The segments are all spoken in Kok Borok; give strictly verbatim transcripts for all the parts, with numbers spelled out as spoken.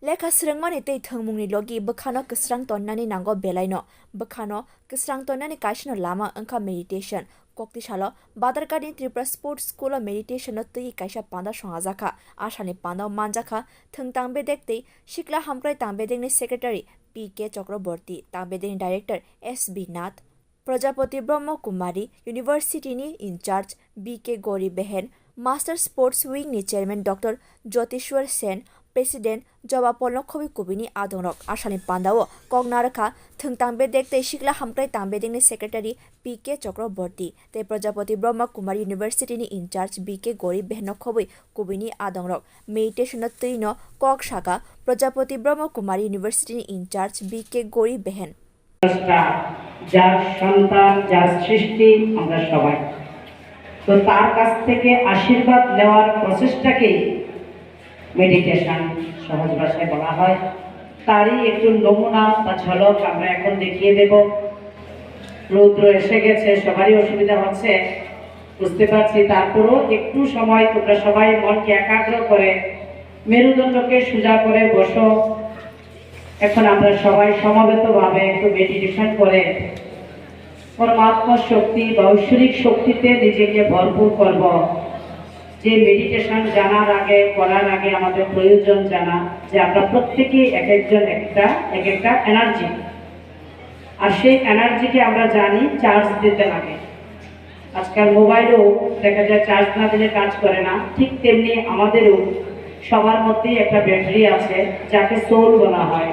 Lekha swrwngmani tei thwngmungni logi bwkhano kwsrang tonnani nango belaino. Bwkhano kwsrang tonnani kaisano lama wngkha meditation. Koktisalo Badarkani Tripura Sports School o meditation no twi kaisa panda songajak kha. Asani panda o manjak kha thwng tangbedek tei sikla hamkrai tangbedekni secretary P K Chakraborty, tangbedekni director S B Nath, Prajapati Brahma Kumari University ni in charge B K Gori Behen, Master Sports Wing ni chairman Doctor Jyotishwar Sen, president Jobapol no khobwi kubini adongrok. Asani panda o kok narwkha thwng tangbedek tei sikla hamkrai tangbedekni secretary P K Chakraborty tei Prajapati Brahma Kumari University ni in charge B K Gori Behen no khobwi kubini adongrok. Meditation no twi no kok saka Prajapati Brahma Kumari University ni in charge B K Gori Behen. স্রষ্টা, যার সন্তান, যার সৃষ্টি আমরা সবাই। তো তার কাছ থেকে আশীর্বাদ নেওয়ার প্রচেষ্টাকেই মেডিটেশন সহজ ভাষায় বলা হয়। তারই একটু নমুনা বা ঝলক আমরা এখন দেখিয়ে দেব। রৌদ্র এসে গেছে, সবারই অসুবিধা হচ্ছে, বুঝতে পারছি। তারপরেও একটু সময় তোমরা সবাই মনকে একাগ্র করে মেরুদণ্ডকে সোজা করে বসো। এখন আমরা সবাই সমবেতভাবে একটু মেডিটেশন করে পরমাত্মা শক্তি বা ঐশ্বরিক শক্তিতে নিজেকে ভরপুর করব। যে মেডিটেশন জানার আগে, করার আগে আমাদের প্রয়োজন জানা যে আমরা প্রত্যেকেই এক একজন একটা, এক একটা এনার্জি। আর সেই এনার্জিকে আমরা জানি চার্জ দিতে লাগে। আজকাল মোবাইলও দেখা যায় চার্জ না দিলে কাজ করে না, ঠিক তেমনি আমাদেরও সবার মধ্যেই একটা ব্যাটারি আছে, যাকে সোল বলা হয়।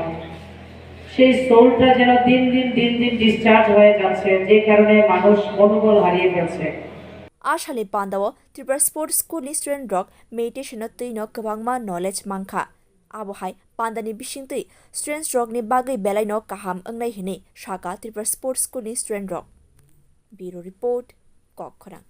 সেই সোলটা যেন দিন দিন, দিন দিন ডিসচার্জ হয়ে যাচ্ছে, যে কারণে মানুষ মনোবল হারিয়ে ফেলছে। Asani panda o Tripura Sports School ni student rok meditation no twi no kwbangma knowledge mankha. Abo hai panda ni bisingtwi students rok ni bagwi belai no kaham wngnai hinwi saka Tripura Sports School ni student rok. Bureau Report, Kokkhorang.